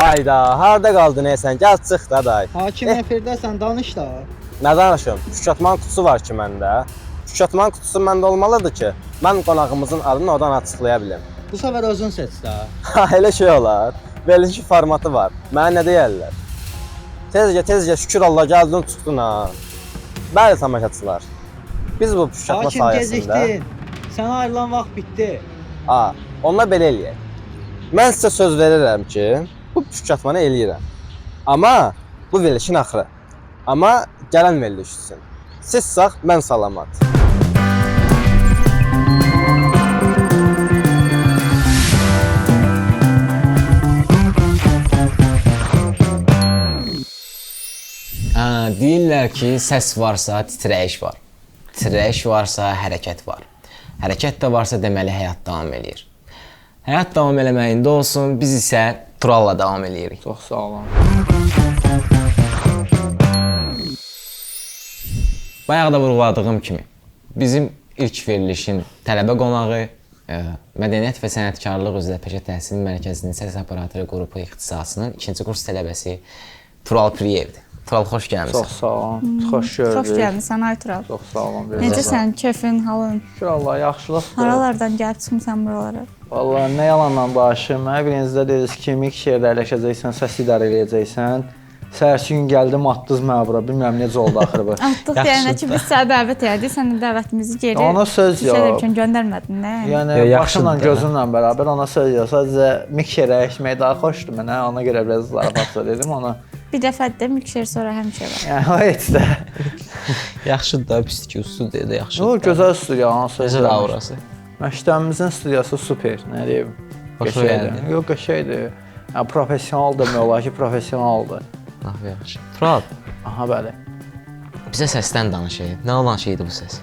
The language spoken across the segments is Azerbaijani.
Hayda, harda qaldın ey sən? Gəl çıx da day. Hakim efirdəsən, danış da. Nə danışım? Püşkatmanın qutusu var ki məndə. Püşkatmanın qutusu məndə olmalıdır ki, mən qonağımızın adını oradan açıqlaya bilim. Bu səfər özün seç də. Ha, elə şey olar. Verilişin formatı var. Mənə nə deyərlər? Tezcə, tezcə, şükür Allah gəldin, çıxdın ha. Bəli tamaşaçılar. Biz bu püşkatma Hakim sayəsində... gecikdin. Sənə ayrılan vaxt bitdi. Ha, onda belə eləyək. Mən sizə söz verirəm ki, bu püşkatmanı eləyirəm. Amma bu verilişin axırı. Amma gələn veriliş üçün. Siz sağ, mən salamat. Hə, deyirlər ki, səs varsa titrəyiş var. Titrəyiş varsa hərəkət var. Hərəkət də varsa deməli həyat davam eləyir. Həyat davam eləməyində olsun, biz isə Turalla davam eləyirik. Çox sağ olun. Bayaq da vurğuladığım kimi, bizim ilk verilişin tələbə qonağı Mədəniyyət və Sənətkarlıq üzrə Peşə Təhsil Mərkəzinin səs operatoru qrupu ixtisasının ikinci kurs tələbəsi Tural Piriyevdir. Tural, xoş gəlmisən. Çox sağ olun. Xoş gördük. Xoş gəlmisən ay Tural. Çox sağ olun. Bir Necəsən, kefin, halın? Şükür Allah, yaxşılıqdır. Haralardan gəlib çıxmısan buralara? Vallahi nə yalandan danışım. Mənə birinizdə dediniz ki, mikşerdə əyləşəcəksən, səs idarə eləyəcəksən. Səhərsi gün gəldim, atdınız mənə bura. Bilmirəm necə oldu axırı bu. Atdıq deyənə ki, biz səni dəvət elədik, sən də dəvətimizi geri Ona söz yox. Düşərkən göndərmədin nə? Yəni. Yəni Ya, yaxşıdır başımla da. gözümlə bərabər ona söz yox. Sadəcə mikşerə əyləşmək daha xoşdur mənə. Ona görə biraz zarafatca dedim ona. Bir dəfə də mikşer sonra həmişə var. Yəni o heç də. Yaxşıdır da, pisdir ki, studiyada yaxşıdır. O gözəl studiya, ona söz Necə yox. aurası? Məktəbimizin studiyası super, nə deyim. Xoşuna Qəşəngdir. gəldi. Yox, qəşəngdir. Yəni professional demək olar ki, professionaldır. Ah, yaxşı. Tural, Aha, bəli. bizə səsdən danış. Nə olan şeydir bu səs?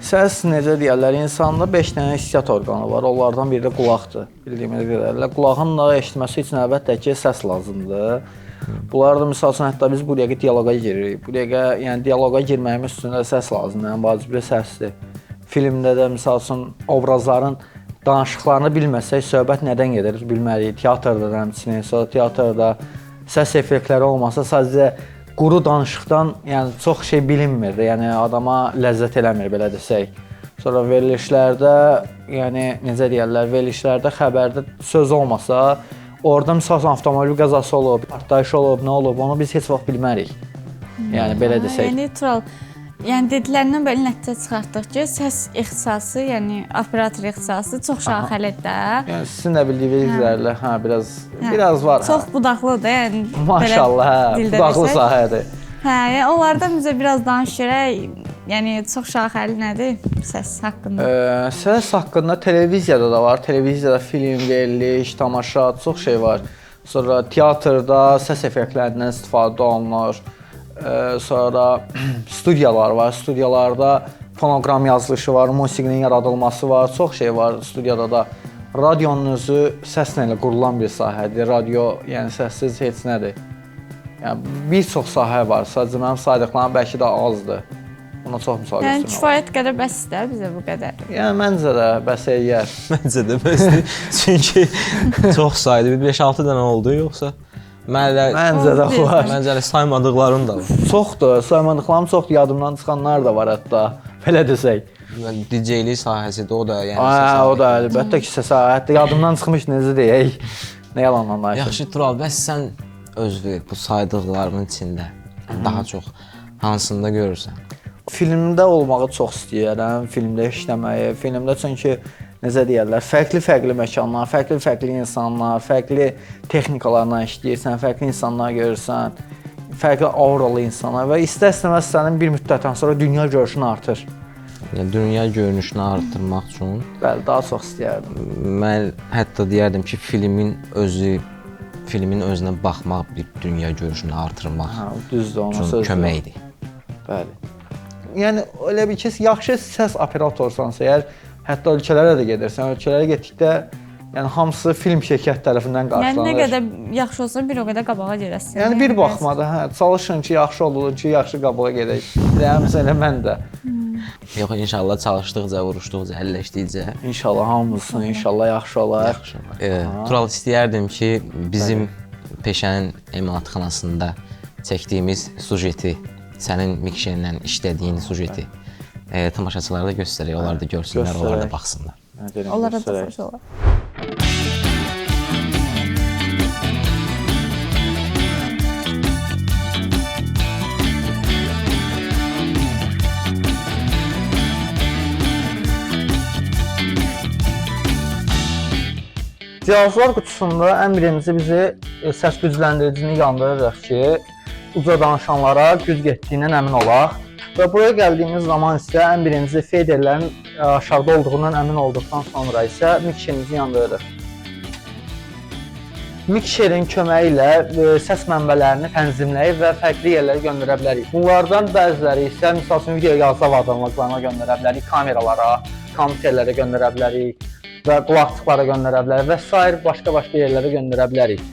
Səs necə deyirlər, insanda 5 dənə hissiyyat orqanı var. Onlardan biri də qulaqdır, bildiyimiz qədərilə. Qulağın da eşitməsi üçün əlbəttə ki, səs lazımdır. Bunlar da misal üçün hətta biz bu dəqiqə dialoqa giririk. Bu dəqiqə, yəni dialoqa girməyimiz üçün də səs lazımdır. Yəni vacibi səsdir. Filmdə də misal üçün obrazların danışıqlarını bilməsək söhbət nədən gedir bilməliyik. Teatrda da həmçinin, sonra teatrda səs effektləri olmasa sadəcə quru danışıqdan yəni çox şey bilinmir. Yəni adama ləzzət eləmir belə desək. Sonra verilişlərdə, yəni necə deyirlər, verilişlərdə xəbərdə söz olmasa, orada misal üçün avtomobil qəzası olub, partlayış olub, nə olub, onu biz heç vaxt bilmərik. Yəni belə desək. Yəni Tural, yəni dediklərindən belə nəticə çıxartdıq ki, səs ixtisası, yəni operator ixtisası çox şaxəlidir də. Yəni sizin də bildiyiniz üzərlə, hə, biraz Hə. biraz var. Çox hə. budaqlıdır, yəni belə Maşallah, hə, dildə budaqlı desək. sahədir. Hə, yəni onlardan bizə biraz danış görək. Yəni çox şaxəli nədir səs haqqında? Səs haqqında televiziyada da var. Televiziyada film, veriliş, tamaşa, çox şey var. Sonra teatrda səs effektlərindən istifadə olunur. Sonra studiyalar var. Studiyalarda fonoqram yazılışı var, musiqinin yaradılması var, çox şey var studiyada da. Radionun özü səslə elə qurulan bir sahədir. Radio, yəni səssiz heç nədir. Yəni bir çox sahə var. Sadəcə mənim saydıqlarım bəlkə də azdır. Buna çox misal Yəni göstərmək olar. kifayət qədər bəs də bizə bu qədər. Yəni məncə də bəs eləyər. Məncə də bəsdir. Çünki çox saydı. Bir 5-6 dənə oldu yoxsa mən elə Məncə də var. məncə elə saymadıqlarım da var. Çoxdur. Saymadıqlarım çoxdur, yadımdan çıxanlar da var hətta. Belə desək. Mən DJ-lik sahəsidir o da, yəni. Hə, o da əlbəttə ki, səs hətta yadımdan çıxmış necə deyək. Nə yalandan danışım. Yaxşı Tural, bəs sən özünü bu saydıqlarımın içində daha çox hansında görürsən? Filmdə olmağı çox istəyirəm, filmdə işləməyi, filmdə çünki necə deyirlər, fərqli-fərqli məkanlar, fərqli-fərqli insanlar, fərqli texnikalarla işləyirsən, fərqli insanlar görürsən, fərqli auralı insanlar və istər-istəməz sənin bir müddətdən sonra dünya görüşün artır. Yəni dünya görünüşünü artırmaq üçün Bəli, daha çox istəyərdim. mən hətta deyərdim ki, filmin özü filmin özünə baxmaq bir dünya görüşünü artırmaq Hə, düzdür, ona üçün söz yox. köməkdir. Bəli. Yəni elə bir ki, yaxşı səs operatorsansa əgər, hətta ölkələrə də gedirsən, ölkələrə getdikdə yəni hamısı film şirkət tərəfindən Yəni qarşılanır. nə qədər yaxşı olsa bir o qədər qabağa gedəsən. Yəni bir baxmada, hə, çalışın ki, yaxşı olun ki, yaxşı qabağa gedək. Elə həmçinin elə mən də. Yox, inşallah çalışdıqca, vuruşduqca, əlləşdikcə İnşallah hamısını inşallah yaxşı olar. yaxşı olar. Tural istəyərdim ki, bizim peşənin emalatxanasında çəkdiyimiz sujeti, sənin mikşerlə işlədiyin sujeti tamaşaçılara da göstərək, onlar da görsünlər, onlar da baxsınlar. Onlara da xoş olar. Cihazlar qutusunda ən birincisi bizi səs gücləndiricini yandırırıq ki, uca danışanlara güc getdiyindən əmin olaq. Və buraya gəldiyimiz zaman isə ən birinci federlərin aşağıda olduğundan əmin olduqdan sonra isə mikşerimizi yandırırıq. Mikşerin köməyi ilə səs mənbələrini tənzimləyib və fərqli yerlərə göndərə bilərik. Bunlardan bəziləri isə, misal üçün, video yazı avadanlıqlarına göndərə bilərik, kameralara, kompüterlərə göndərə bilərik və qulaqlıqlara göndərə bilərik və sair başqa-başqa yerlərə göndərə bilərik.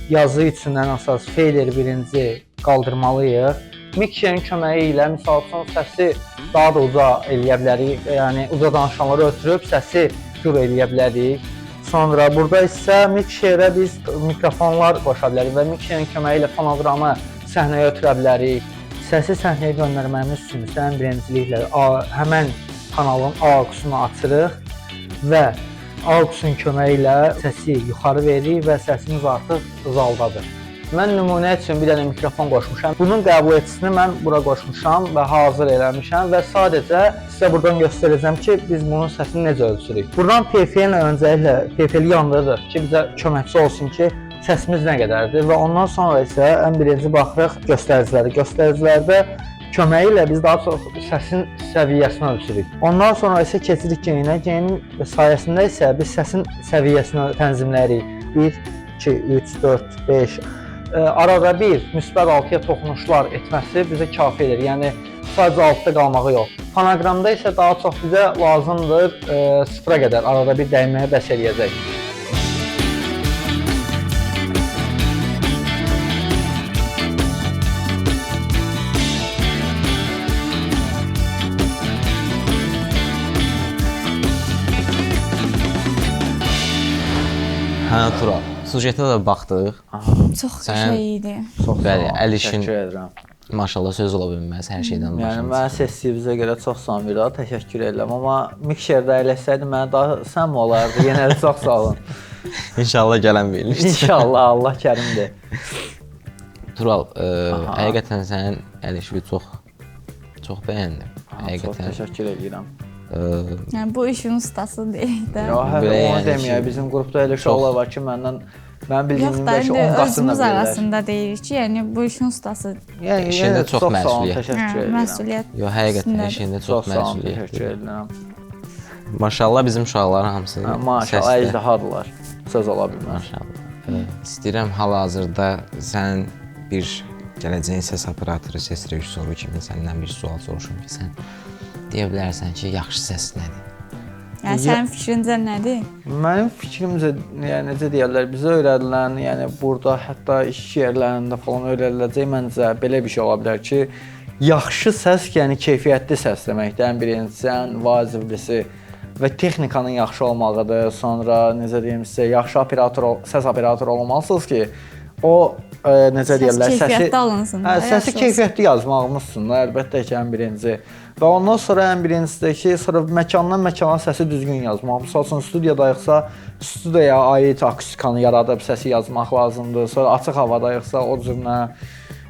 Yazı üçün ən əsas federi birinci qaldırmalıyıq. Mikşerin köməyi ilə, misal üçün, səsi daha da uca eləyə bilərik. Yəni uca danışanları ötürüb səsi gür eləyə bilərik. Sonra burada isə mikşerə biz mikrofonlar qoşa bilərik və mikşerin köməyi ilə fonoqramı səhnəyə ötürə bilərik. Səsi səhnəyə göndərməyimiz üçün isə ən birinciliklə həmən kanalın AUX-unu açırıq və AUX-un köməyi ilə səsi yuxarı veririk və səsimiz artıq zaldadır. Mən nümunə üçün bir dənə mikrofon qoşmuşam. Bunun qəbul edicisini mən bura qoşmuşam və hazır eləmişəm və sadəcə sizə buradan göstərəcəm ki, biz bunun səsini necə ölçürük. Buradan PF ilə öncəliklə PF-li yandırırıq ki, bizə köməkçi olsun ki, səsimiz nə qədərdir və ondan sonra isə ən birinci baxırıq göstəricilərə. Göstəricilərdə köməyi ilə biz daha çox səsin səviyyəsini ölçürük. Ondan sonra isə keçirik geyinə. Geyinin sayəsində isə biz səsin səviyyəsini tənzimləyirik. 1, 2, 3, 4, 5. Arada bir müsbət 6-ya toxunuşlar etməsi bizə kafi edir. Yəni sadəcə 6-da qalmağı yox. Fonoqramda isə daha çox bizə lazımdır 0-a qədər arada bir dəyməyə bəs eləyəcək. Hə, Tural, sujetə də baxdıq. Çox qəşəng idi. Bəli, əl işin Təşəkkür edirəm. Maşallah söz ola bilməz, hər şeydən başını. Yəni mən seçdiyinizə görə çox sağ olun, bir daha təşəkkür edirəm. Amma mikşerdə əyləşsəydim mənə daha səmimi olardı. Yenə də çox sağ olun. İnşallah gələn verilişdir. İnşallah, Allah kərimdir. Tural, həqiqətən sənin əl işini çox çox bəyəndim. Çox təşəkkür edirəm. Yəni bu işin ustası deyil də. Yox, hələ onu deməyək. Bizim qrupda elə uşaqlar var ki, məndən mənim bildiyim bəlkə 10 qatını da özümüz bilirlər. Arasında deyirik ki, yəni bu işin ustası. Yəni İşində çox məsuliyyət. Təşəkkür edirəm. Məsuliyyət. Yox, həqiqətən işində çox məsuliyyət. Təşəkkür edirəm. Maşallah bizim uşaqların hamısı maşallah əjdahadılar. Söz ola bilməz. Maşallah. İstəyirəm hal-hazırda sən bir gələcəyin səs operatoru, səs rejissoru kimi səndən bir sual soruşum ki, sən deyə bilərsən ki, yaxşı səs nədir? Yəni sənin fikrincə nədir? Mənim fikrimcə, yəni necə deyirlər, bizə öyrədilən, yəni burada hətta iş yerlərində falan öyrədiləcək məncə belə bir şey ola bilər ki, yaxşı səs, yəni keyfiyyətli səs deməkdir. Ən birincisi, ən vaciblisi və texnikanın yaxşı olmağıdır. Sonra necə deyim sizə, yaxşı operator, səs operatoru olmalısınız ki, o necə deyirlər, səsi keyfiyyətli alınsın. Hə, səsi keyfiyyətli yazmağımızsın da, əlbəttə ki, ən birinci. Və ondan sonra ən birincisi də ki, sonra məkandan məkana səsi düzgün yazmaq. Misal üçün, studiyadayıqsa, studiyaya aid akustikanı yaradıb səsi yazmaq lazımdır. Sonra açıq havadayıqsa, o cür nə.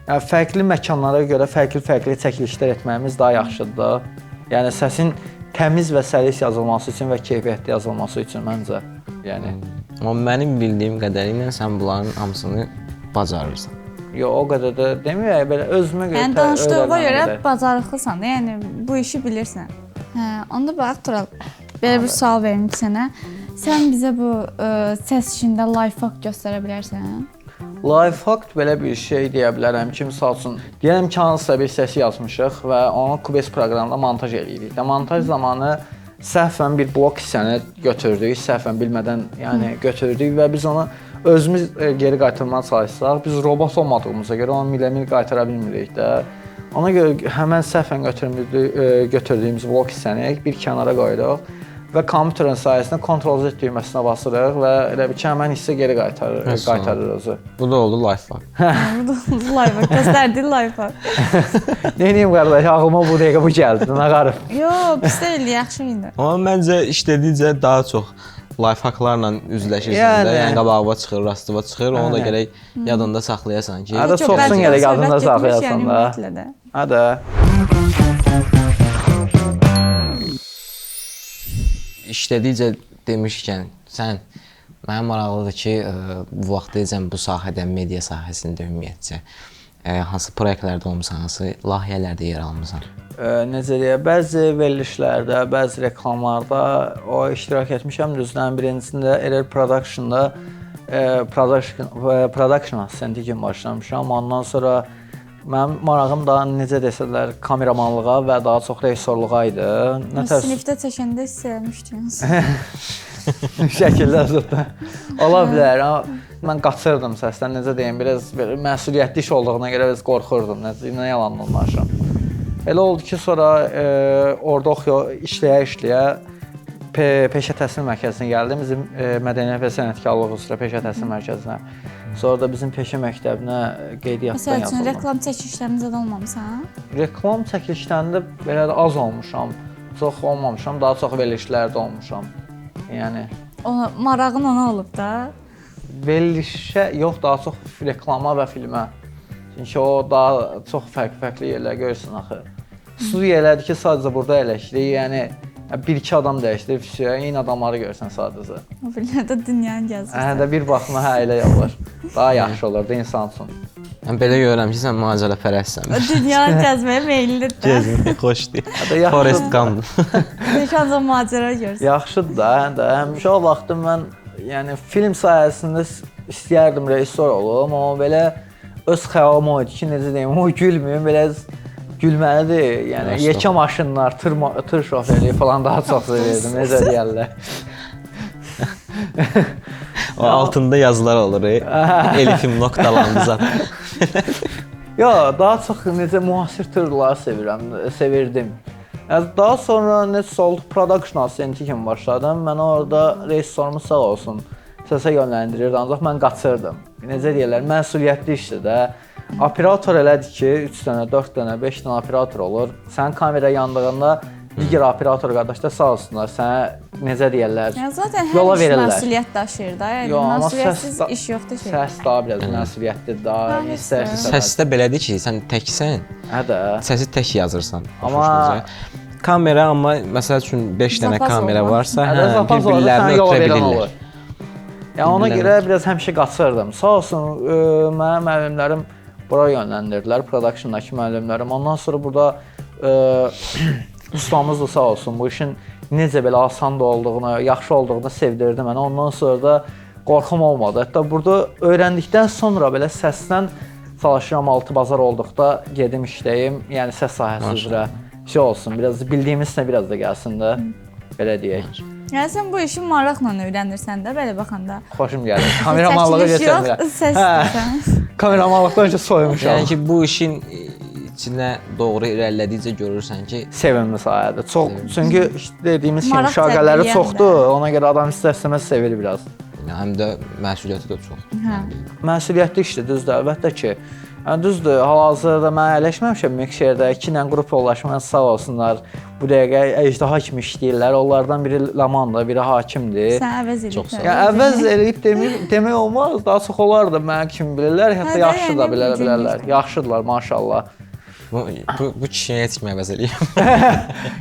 Yəni, fərqli məkanlara görə fərqli-fərqli çəkilişlər etməyimiz daha yaxşıdır. Yəni, səsin təmiz və səlis yazılması üçün və keyfiyyətli yazılması üçün məncə. Yəni. Amma mənim bildiyim qədərilə sən bunların hamısını bacarırsan. Yox, o qədər də deməyək, belə özümə görə. Yəni danışdığına görə bacarıqlısan da, yəni bu işi bilirsən. Hə, onda bax Tural, belə bir sual verim ki sənə. Sən bizə bu səs işində life hack göstərə bilərsən? Life hack belə bir şey deyə bilərəm ki, misal üçün, deyərəm ki, hansısa bir səsi yazmışıq və onu Cubase proqramında montaj eləyirik. Və montaj zamanı səhvən bir blok hissəni götürdük, səhvən bilmədən, yəni götürdük və biz onu özümüz geri qaytarmağa çalışsaq, biz robot olmadığımıza görə onu miləmil qaytara bilmirik də. Ona görə həmən səhvən götürdüyümüz blok hissəni bir kənara qoyduq Və kompüterin sayəsində Ctrl Z düyməsinə basırıq və elə bir ki, həmən hissə geri qaytarır, qaytarır özü. Bu da oldu lifehack. Bu da oldu lifehack. Göstərdi lifehack. Neyniyim qardaş, ağlıma bu dəqiqə bu gəldi, nə qarıb. Yo, pis deyildi, yaxşı idi. Amma məncə işlədikcə daha çox lifehacklarla üzləşirsən də. Yəni qabağa çıxır, rastıva çıxır. Onu da gərək yadında saxlayasan ki. Hə də çoxsun gərək yadında saxlayasan da. Hə də. İşlədikcə demişkən, sən mənə maraqlıdır ki, bu vaxtacan bu sahədə, media sahəsində ümumiyyətcə hansı proyektlərdə olmusan, hansı layihələrdə yer almısan? Necə deyək, bəzi verilişlərdə, bəzi reklamlarda o iştirak etmişəm. Düzdür, birincisində RR Production-da production assistenti kimi başlamışam. Ondan sonra mənim marağım daha necə desələr kameramanlığa və daha çox rejissorluğa idi. Nə sinifdə çəkəndə hiss eləmişdiniz. Şəkildə zətdə. Ola bilər. Amma mən qaçırdım səsdən, necə deyim, biraz belə məsuliyyətli iş olduğuna görə biraz qorxurdum. Necə, nə yalandan danışıram. Elə oldu ki, sonra orada oxuyor, işləyə-işləyə Peşə Təhsil Mərkəzinə gəldim. Bizim Mədəniyyət və Sənətkarlıq üzrə Peşə Təhsil Mərkəzinə. Sonra da bizim peşə məktəbinə qeydiyyatdan Məsəl üçün, yazıldım. Reklam çəkilişlərinizdə də olmamısan? Reklam çəkilişlərində belə də az olmuşam. Çox olmamışam, daha çox verilişlərdə olmuşam. Yəni ona, marağın ona olub da? Verilişə yox, daha çox reklama və filmə. Çünki o daha çox fərqli-fərqli yerlər görürsün axı. Studiya elədir ki, sadəcə burada əyləşirik. Yəni bir-iki adam dəyişdirib, eyni adamları görsən sadəcə. O bilərdə dünyanı gəzirsən. Hə də bir baxma, hə elə olur. Daha yaxşı olurdu insan üçün. Mən belə görürəm ki, sən macərapərəstsən. Dünyanı gəzməyə meyillidir də. Gəzməyə xoşdur. Forrest Gump. Tək ancaq macəra görsən. Yaxşıdır da, hə də. Həmişə o vaxtı mən yəni film sayəsində istəyərdim rejissor olum, amma belə öz xəyalım o idi ki, necə deyim, o gülməyim, belə gülməlidir. Yəni yekə maşınlar, tır şoferliyi falan daha çox sevirdim, necə deyərlər. O altında yazılar olur. Elifim noktalandı zaten. Yo, daha çox necə müasir tırları sevirəm, sevirdim. Yəni, daha sonra necə oldu, production assistenti kimi başladım. Mən orada rejissorumuz sağ olsun səsə yönləndirirdi, ancaq mən qaçırdım. Necə deyirlər, məsuliyyətli işdir də. Operator elədir ki, 3 dənə, 4 dənə, 5 dənə operator olur. Sənin kamera yandığında digər operator qardaş da sağ olsunlar, sənə necə deyirlər, yəni, zaten hər yola iş verirlər. Məsuliyyət daşıyır da. Yəni, məsuliyyətsiz iş yoxdur ki. Səs daha biraz məsuliyyətlidir, daha istərsən. Səsdə belədir ki, sən təksən, hə də. Səsi tək yazırsan. Amma kamera, amma məsəl üçün 5 dənə kamera varsa, hə, bir-birlərini ötürə bilirlər. Yəni ona görə biraz həmişə qaçırdım. Sağ olsun, mənim müəllimlərim bura yönləndirdilər, productiondakı müəllimlərim. Ondan sonra burada ustamız da sağ olsun, bu işin necə belə asan da olduğunu, yaxşı olduğunu sevdirdi mənə. Ondan sonra da qorxum olmadı. Hətta burada öyrəndikdən sonra belə səsdən çalışıram, altı bazar olduqda gedim işləyim, yəni səs sahəsi üzrə şey olsun, biraz bildiyimizlə biraz da gəlsin də, belə deyək. Yəni sən bu işi maraqla öyrənirsən də, belə baxanda. Xoşum gəlir. Kameramanlığa keçəndə. Səs istəsən. Kameramanlıqdan öncə soyumuşam. Yəni ki, bu işin içinə doğru irəlilədikcə görürsən ki, sevimli sahədir. Çox, çünki dediyimiz kimi müşaqələri çoxdur. Ona görə adam istər-istəməz sevir biraz. Yəni, həm də məsuliyyəti də çoxdur. Hə. Məsuliyyətli işdir, düzdür, əlbəttə ki. Yəni, düzdür, hal-hazırda mən əyləşməmişəm mikserdə, 2 dənə qrup yoldaşım sağ olsunlar. Bu dəqiqə əjdaha kimi işləyirlər. Onlardan biri Lamandır, biri Hakimdir. Sən əvəz eləyiblər. Yəni, əvəz eləyib demək olmaz. Daha çox onlar da mənə kimi bilirlər, hətta yaxşı da bilərlər. Yaxşıdırlar, maşallah. Bu kişiyə heç kim əvəz eləyib.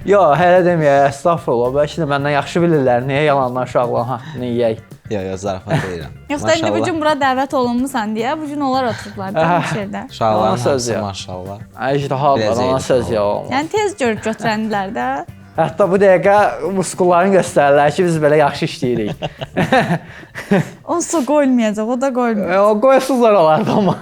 Yox, hələ deməyək, əstağfurullah. Bəlkə də məndən yaxşı bilirlər. Niyə yalandan uşaqların haqqını yeyək? Yox, yox, zarafat deyirəm. Yoxsa indi bu gün bura dəvət olunmusan deyə, bu gün onlar oturublar da yerdə. Uşaqların hamısı maşallah. Əjdahalar, ona söz yox olmaz. Yəni tez görüb götürəndilər də. Hətta bu dəqiqə muskullarını göstərirlər ki, biz belə yaxşı işləyirik. Onsuz qoyulmayacaq, o da qoyulmayacaq. O qoyasızlar olardı amma.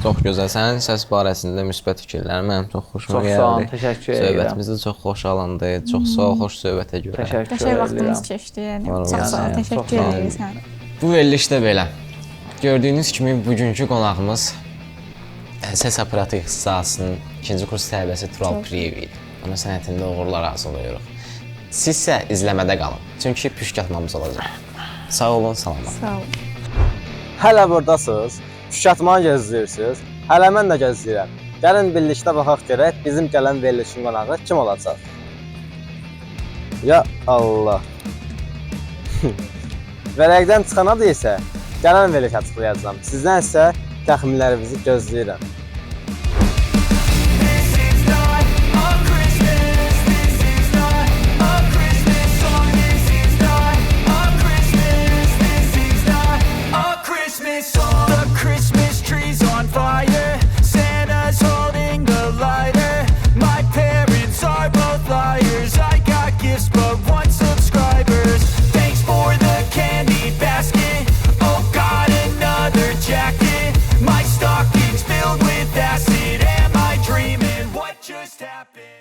Çox gözəl. Sənin səs barəsində müsbət fikirlərin mənim çox xoşuma gəldi. Çox sağ olun, təşəkkür edirəm. Söhbətimiz də çox xoş alındı. Çox sağ ol, xoş söhbətə görə. Təşəkkür Qəşəng edirəm. vaxtımız keçdi, yəni. Çox sağ ol, təşəkkür edirik sənə. Bu verilişdə belə. Gördüyünüz kimi bugünkü qonağımız səs aparatı ixtisasının ikinci kurs tələbəsi Tural Piriyev idi. Ona sənətində uğurlar arzulayırıq. Sizsə izləmədə qalın. Çünki püşk atmamız olacaq. Sağ olun, salamat. Sağ ol. Hələ burdasınız, püşk atmanı gözləyirsiniz. Hələ mən də gözləyirəm. Gəlin birlikdə baxaq görək bizim gələn verilişin qonağı kim olacaq? Ya Allah. Vərəqdən çıxan adı isə gələn veriliş açıqlayacağam. Sizdən isə təxminlərinizi gözləyirəm. This is not a Christmas. This is not a Christmas song. This is not a Christmas. This is not a Christmas song. The Christmas tree's on fire. Santa's holding the lighter. My parents are both liars. I got gifts, but want subscribers. Thanks for the candy basket. Oh God, another jacket. My stocking's filled with acid. Am I dreaming? What just happened?